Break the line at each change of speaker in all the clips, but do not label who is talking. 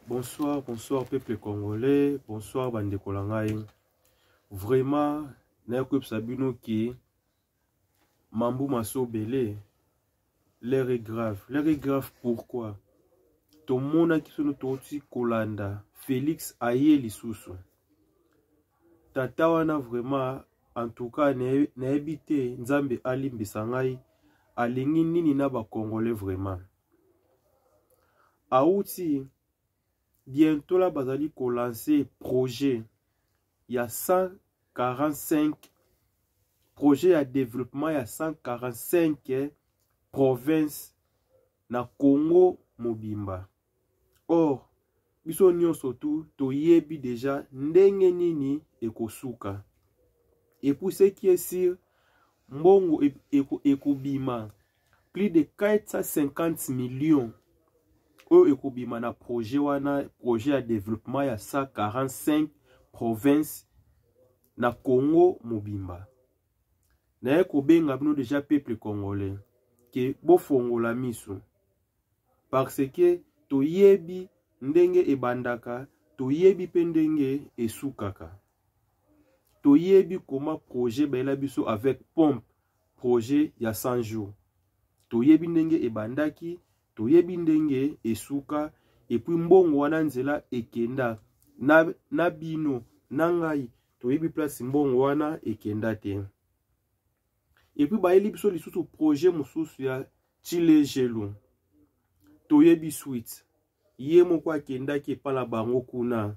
Bonsoir, bonsoir peuple congolais, bonsoir bandeko na ngai. Vraiment naye koyebisa bino ke mambu masobele l'heure est grave. L'heure est grave pourquoi? Tomonaki sono touti kolanda Felix aye lisusu. Tata wana vraiment en tout cas nayebi te Nzambe alimbisa ngai alingi nini na ba congolais vraiment. Awuti bientôt la bazali ko lancer projet ya 145 projet ya développement ya 145 province na Congo mobimba. Or biso nyonso tu toyebi deja ndenge nini ekosuka. Et puis ce qui est sûr, mbongo ekobima plus de 450 millions oyo ekobima na projet wana, projet ya développement ya 145 province na Congo mobimba. Naye kobenga bino deja peuple congolais ke bofongola miso parce que toyebi ndenge ebandaka, toyebi pe ndenge esukaka. Toyebi comment projet bayela biso avec pompe, projet ya 100 jours. Toyebi ndenge ebandaki, toyebi ndenge esuka, et puis mbongo wana nzela ekenda na bino na ngai, toyebi place mbongo wana ekenda te. Et puis bayeli biso lisusu projet mosusu ya Tshilejelu, toyebi suite. Ye moko akendaki epa na bango kuna,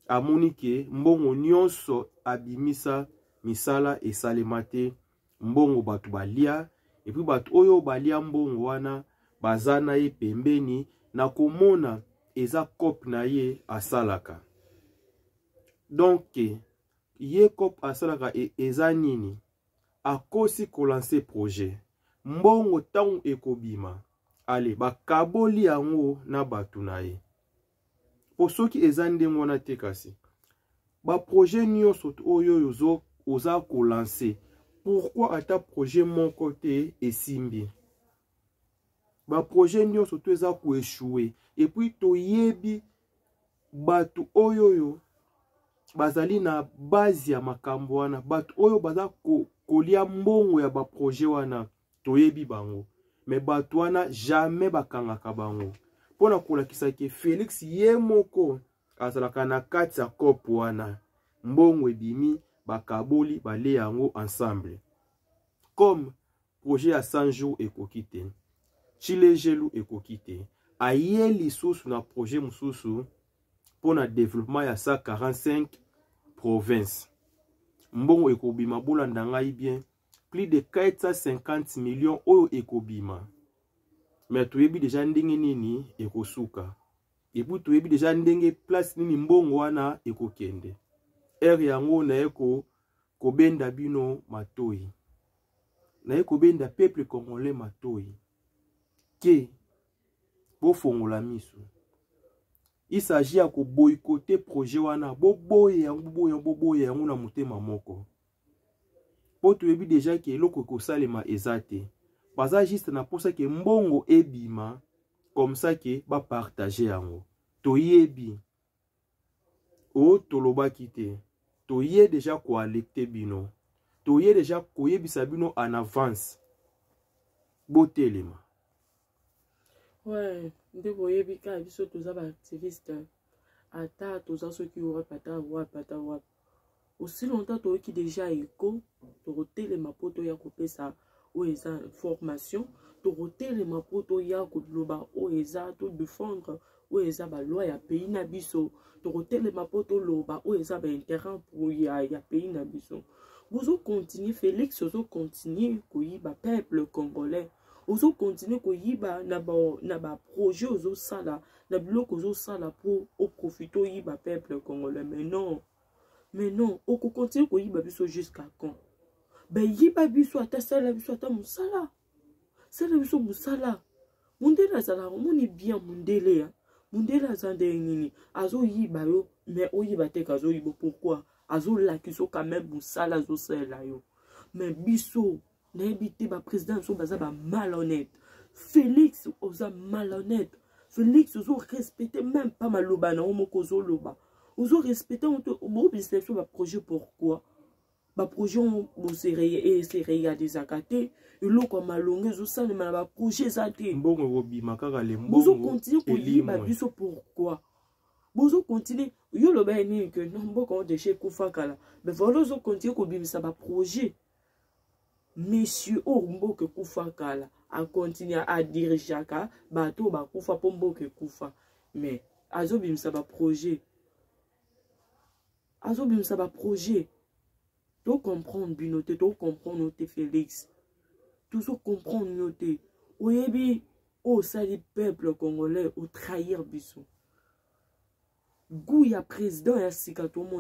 amoni ke mbongo nyonso abimisa misala esalema te, mbongo bato balia, et puis bato oyo balia mbongo wana baza na ye pembeni na komona eza cope na ye asalaka. Donc ye cope asalaka eza nini? Akosi kolancer projet, mbongo ntango ekobima ale bakaboli yango na bato na ye. Po soki eza ndenge wana te, kasi ba projet nyonso oyo oyo oza kolancer, pourquoi ata projet moko te esimbi? Ba projet nyonso to eza koéchouer. Et puis toyebi bato oyo oyo bazali na base ya makambo wana, bato oyo baza kolia mbongo ya ba projet wana, toyebi bango. Mais bato wana jamais bakangaka bango. Mpona kolakisa ke Félix ye moko azalaka na kati ya cope wana, mbongo ebimi, bakaboli, balie yango ensemble. Comme projet ya 100 jours ekoki te, Tshilejelu ekoki te, aye lisusu na projet mosusu mpona développement ya 145 province. Mbongo ekobima, bolanda ngai bien, plus de 450 millions oyo ekobima. Mais toyebi deja ndenge nini ekosuka. Et puis toyebi deja ndenge place nini mbongo wana ekokende. Heure yango naye kobenda bino matoi. Naye kobenda peuple congolais matoi. Ke bofongola miso. Il s'agit ya ko boycotter projet wana, boboye yango, boboye yango, boboye yango na motema moko. Po toyebi deja ke eloko ekosalema eza te. Baza juste na posa ke mbongo ebima, comme ça ke ba partager yango. Toyebi. O tolobaki te. Toye deja ko alerter bino. Toye deja koyebisa bino en avance. Botelema.
Ouais, nde boyebi kaka biso toza ba activiste. Ata toza soki wapi, ata wapi, ata wapi. Aussi longtemps toyoki déjà écho, tokotelema po toya kopesa oyo eza formation, tokotelema po toya koloba oyo eza, to défendre oyo eza ba loi ya pays na biso, tokotelema po toloba oyo eza ba intérêt pour ya pays na biso. Bozo continuer, Félix ozo continuer koyiba peuple congolais, ozo continuer koyiba na ba projet ozo sala, na biloko ozo sala po o profiter oyiba peuple congolais. Mais non, mais non, oko continuer koyiba biso jusqu'à quand? Ben yiba biso ata sala biso ata musala. Sala biso musala. Mundele azala omoni bien mundele ya. Mundele aza ndenge nini? Azo yiba yo, mais oyiba te kazo yiba pourquoi? Azo lakisa quand même musala azo sala yo. Mais biso nayebi te ba président biso baza ba malhonnête. Félix oza malhonnête. Félix, ozorespecte même pas maloba na yo moko ozoloba, ozorespecte yango te. Bobimisa biso baprojet, pourquoi baprojet ese réalisaka te? Eloko ya malonga ezosalema na baprojet eza te.
Mbongo ekobima kaka le mbongo.
Bozocontinue koyiba biso, pourquoi bozocontinue? Yo loba ye nini ke non, mboka oyo deja ekufa kala, mais voilà, ozocontinue kobimisa baprojet. Monsieur oyo, mboka ekufa kala, acontinue adirigeaka bato oyo bakufa mpo mboka ekufa, mais azobimisa baprojet, azobimisa baprojet. Tocomprendre bino te, tocomprendre yo te, Félix, tozocomprendre yo te. Oyebi oyo osali peuple congolais, otrahir biso. Goût ya président ya sika tomona.